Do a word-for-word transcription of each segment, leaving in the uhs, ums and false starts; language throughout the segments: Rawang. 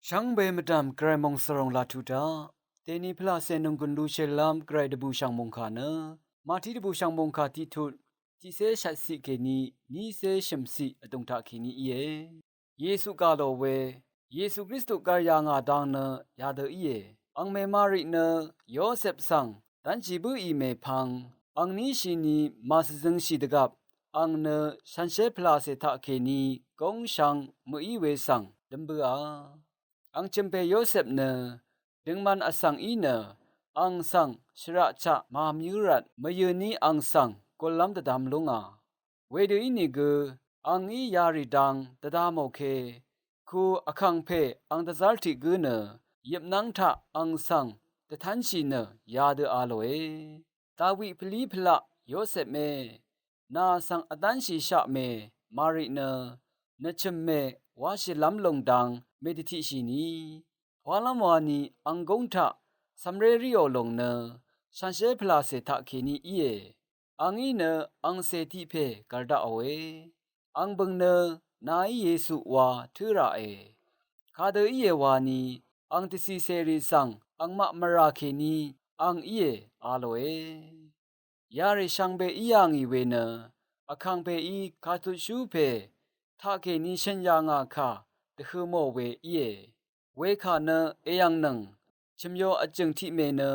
Shvngbe mvdv̀m Gvray mòngsvròng laq tuq taq, dèni pvlaqcè nònggùn lushèlv́m Gvray dvbùshv̀ng mòngkà nø, Mati dvbùshv̀ng mòngkà tiqtut, tiqcé shvtciq kèní nícé shø̀mciq vdùng taqkèní íe. Yesu gà lò we, Yesu Kristu gvr yà ngà dang nø yadø íe. Angmè Mari nø Yosep svng dv́nshì bǿì mèpvng, angní shini màshvzøngshì dvgvp, ang nø shànshér pvlàcè taqkèní góngshvng mø̀í we svng døm bǿà. Ang chø̀mpè Yosep nø døngman vsvng í nø, ang svng shvraq chaq màmyǿ rvt mvyø̀ní ang svng gullv́m dvdvm lúngà. Wedø ínìgø, angí yarì dang dvdvmò ke, ku vkàngpè ang dvzv́r tiq gǿ nø, yøpnv́ng taq ang svng dvtv́nshì nø yadø a lòe. Dawi pvlí pvlaq Yosepmè, nà svng vdv́nshìshaq mè Mari nø, nvchø̀mmè wáshìlv́m lòng dang mèdvtiqshì ni, pwalv́m wani ang gúng taq cv̀mré ríò lòng nø, shànshér pvlàcè taqkèní íe. Angí nø angcè tiq pè gv̀r daqòe. Ang bø̀ng nø nàí Yesu wa tǿ raqe. Kadø íe wani, ang dvcìcèrì svng angmaq mvrà kèní ang íe a lòe. Yarì shvngbe í yà ngì we nø, vkàngpèí kàtutshú pè taqkèní shø̀n yà ngà kà dvhø̄ mò we íe. Wekà nø èyv̀ngnøng, chø̀myo vjø̀ng tiqmè nø,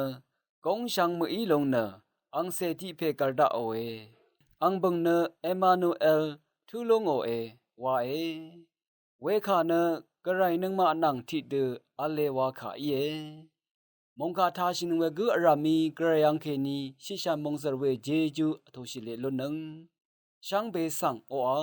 góngshvng mø̀í lung nø, angcè tiq pè gv̀r daqòe. Ang bø̀ng nø Emanuel, tǿ lú ngòe, wae. Wekà nø Gvray nøngmaq nvng tiqdø v̄le wa kà íe. Mòngkà tashìnøng we gǿ vrv̀mí Gvray yv́ng kèní shiqshà mòngzv̀r we Jeju vtòshì leq lúnnøng. Shvngbe svng oqà.